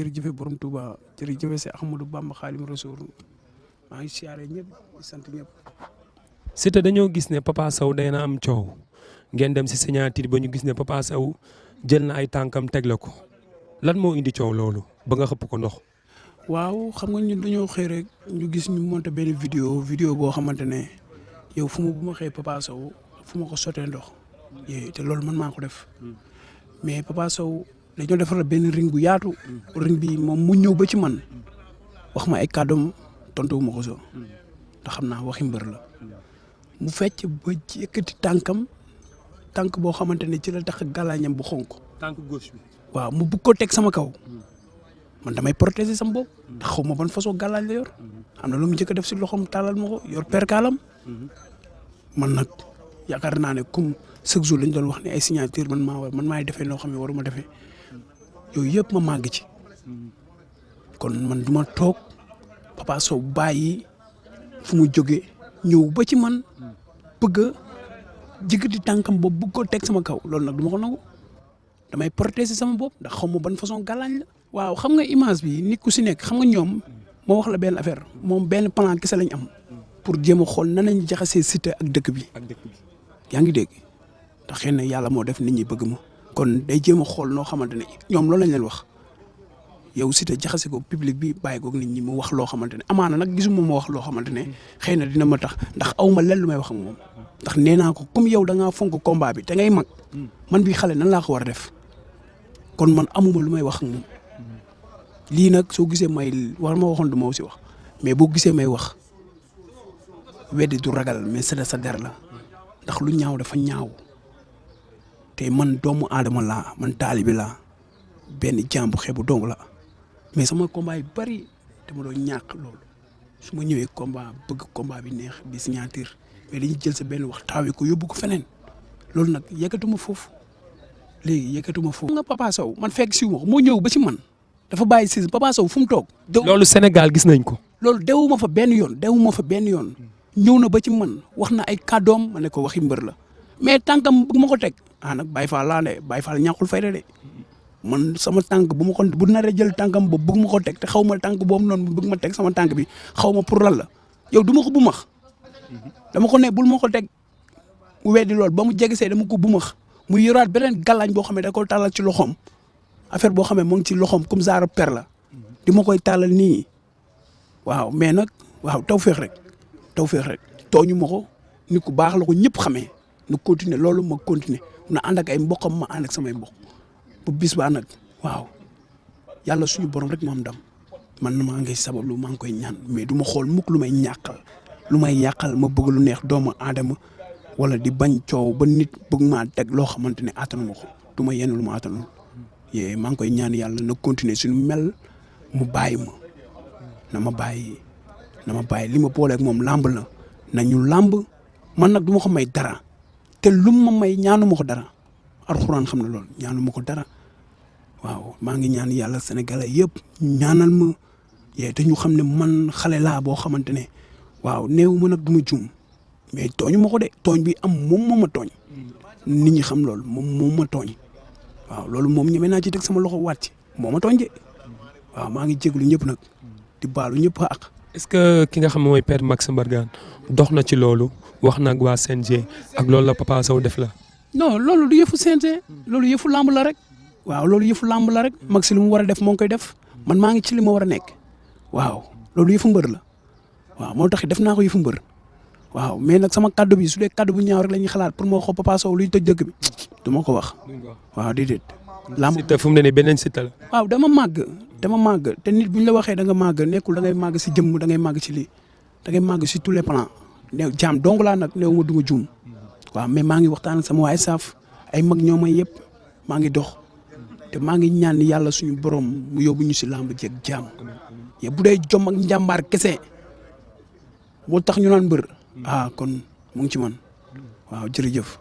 jërëjëf borom Touba jërëjëf si Ahmadou Bamba Xaadimu Rasuul maa ngi siyaare ñëpp di sant ñëpp. Siteu dañoo gis ne Papa Sow day na am coow ngeen dem si signature ba ñu gis ne Papa Sow jël na ay tànkam teg la ko lan moo indi coow loolu ba nga xëpp ko ndox. waaw xam nga ñun dañoo xëy rek ñu gis ñu monté benn vidéo boo xamante ne yow fu mu bu ma xëyee Papa Sow fu ma ko sottee ndox te loolu man maa ko def mais Papa Sow dañoo defar benn ring bu yaatu. ring bi moom mu ñëw ba ci man wax ma ay kàddoom tontu wu ma ko so ndax xam naa waxi mbër la mu fecc ba yëkkati tànk boo xamante ne ci la tax gàllaañam bu xonk. tànk gauche bi. waaw mu bëgg ko teg sama kaw man damay protéger sama bopp ndax xaw ma ban façon gàllaañ la yor am na lu mu njëkk a def si loxoom taalal ma ko yor perkaalam man nag yaakaar naa ne comme chaque jour lañ doon wax ne ay signature man maay defee loo xam ne waruma defee yooyu yëpp ma màgg ci kon man du ma toog Papa Sow bàyyi fu mu jógee ñëw ba ci man bëgg a jëkkati tànkam boobu bëgg ko teg sama kaw loolu nag du ma ko nangu damay protéger sama bopp ndax xaw ma ban façon gàllaañ la. waaw xam nga image bi nit ku si nekk xam nga ñoom moo wax la benn affaire moom benn plan kese lañ am pour jéem a xool nan lañ jaxasee Siteu ak dëkk bi. yaa ngi dégg ndax xëy na yàlla moo def nit ñi bëgg ma kon day jéem a xool noo xamante ne ñoom loolu lañ leen wax yow Siteu jaxase ko public bi bàyyi ko nit ñi mu wax loo xamante ne amaana nag gisuma ma wax loo xamante ne xëy na dina ma tax ndax aw ma lenn lu may wax ak moom ndax nee naa ko comme yow da ngaa fonk combat bi te ngay mag man bi xale nan laa ko war a def kon man amuma lu may wax ak moom lii nag soo gisee may war ma waxoon du ma aussi wax mais boo gisee may wax weddi du ragal mais sa der la ndax lu ñaaw dafa ñaaw te man doomu aadama laa man taalibi laa benn jaam bu xeebu dong la mais sama combat yi bari dama doon ñàkk loolu su ma ñëwee combat bëgg combat bi neex di signature mais dañuy jël sa benn wax taawi ko yóbbu ko feneen loolu nag yëkkatuma foofu léegi yëkkatuma foofu. nga Papa Sow man fekk siw ma ko moo ñëw ba ci man dafa bàyyi si Papa Sow fu mu toog. loolu Sénégal gis nañ ko. loolu dewuma fa benn yoon ñëw na ba ci man wax na ay kàddoom ma ne ko waxi mbër la mais tànkam bu ma ko teg nag Baye Fall laa de Baye Fall ñàkkul fayda de man sama tànk bu ma ko bu naree jël tànkam boobu bëgg ma ko teg te xaw ma tànk boobu noonu bëgg ma teg sama tànk bi xaw ma pour lan la yow du ma ko bumax dama ko ne bul ma ko teg mu weddi loolu ba mu jegesee dama ko bumax mu yoraat beneen gàllaañ boo xam ne da ko tàllal ci loxoom affaire boo xam ne mu ngi ci loxoom comme genre per la di ma koy tàllal nii waaw mais nag waaw tawfeex rek tooñu ma ko nit ku baax la ko ñëpp xamee nu continuer loolu ma continuer na ànd ak ay mboqam ma ànd ak samay mbokk bu bis baa nag waaw yàlla suñu borom rek moo am ndam man maa ngi sabablu maa ngi koy ñaan mais du ma xool mukk lu may yàqal ma bëgg lu neex doomu aadama wala di bañ coow ba nit bëgg maa teg loo xamante ne attanu ma ko du ma yenn lu ma attanul yee maa ngi koy ñaan yàlla na continuer suñu mel mu bàyyi ma na ma bàyyi li ma booleeg moom làmb la nañu làmb man nag du ma ko may dara te lu ma may ñaanu ma ko dara alxuraan xam na loolu ñaanu ma ko dara waaw maa ngi ñaan yàlla sénégalais yëpp ñaanal ma yee te ñu xam ne man xale laa boo xamante ne waaw néew ma nag du ma juum mais tooñu ma ko de tooñ bi am moom moo ma tooñ nit ñi xam loolu moom ma tooñ waaw loolu moom ñeme naa ci teg sama loxo wàcc moo ma tooñ de waaw maa ngi jéglu ñëpp nag di baalu ñëpp ak est-ce que ki nga xam mooy père Max Mbargane dox na ci loolu wax na ak waa CNG ak loolu la Papa Sow def la. non loolu du yëfu CNG loolu yëfu làmb la rek waaw loolu yëfu làmb la rek Max li mu war a def moo ngi koy def man maa ngi ci li ma war a nekk waaw loolu yëfu mbër la waaw moo tax def naa ko yëfu mbër waaw mais nag sama kaddu bi su dee kaddu bu ñaaw rek la ñuy xalaat pour ma wax ko Papa Sow luy tëj dëkk bi du ma ko wax waaw déedéet. làmb Siteu fu mu ne nii beneen Siteu la. waaw dama màgg te nit bu ñu la waxee da nga màgg nekkul da ngay màgg si jëmm da ngay màgg ci lii da ngay màgg si tous les plans ne jaam dong laa nag néew ma du ma juum waaw mais maa ngi waxtaan ak sama waay saaf ay mag ñoo may yëpp maa ngi dox te maa ngi ñaan yàlla suñu borom mu yóbbu ñu si làmb jeeg jaam bu dee jom ak njàmbaar kese moo tax ñu naan mbër kon mu ngi ci man waaw jërëjëf.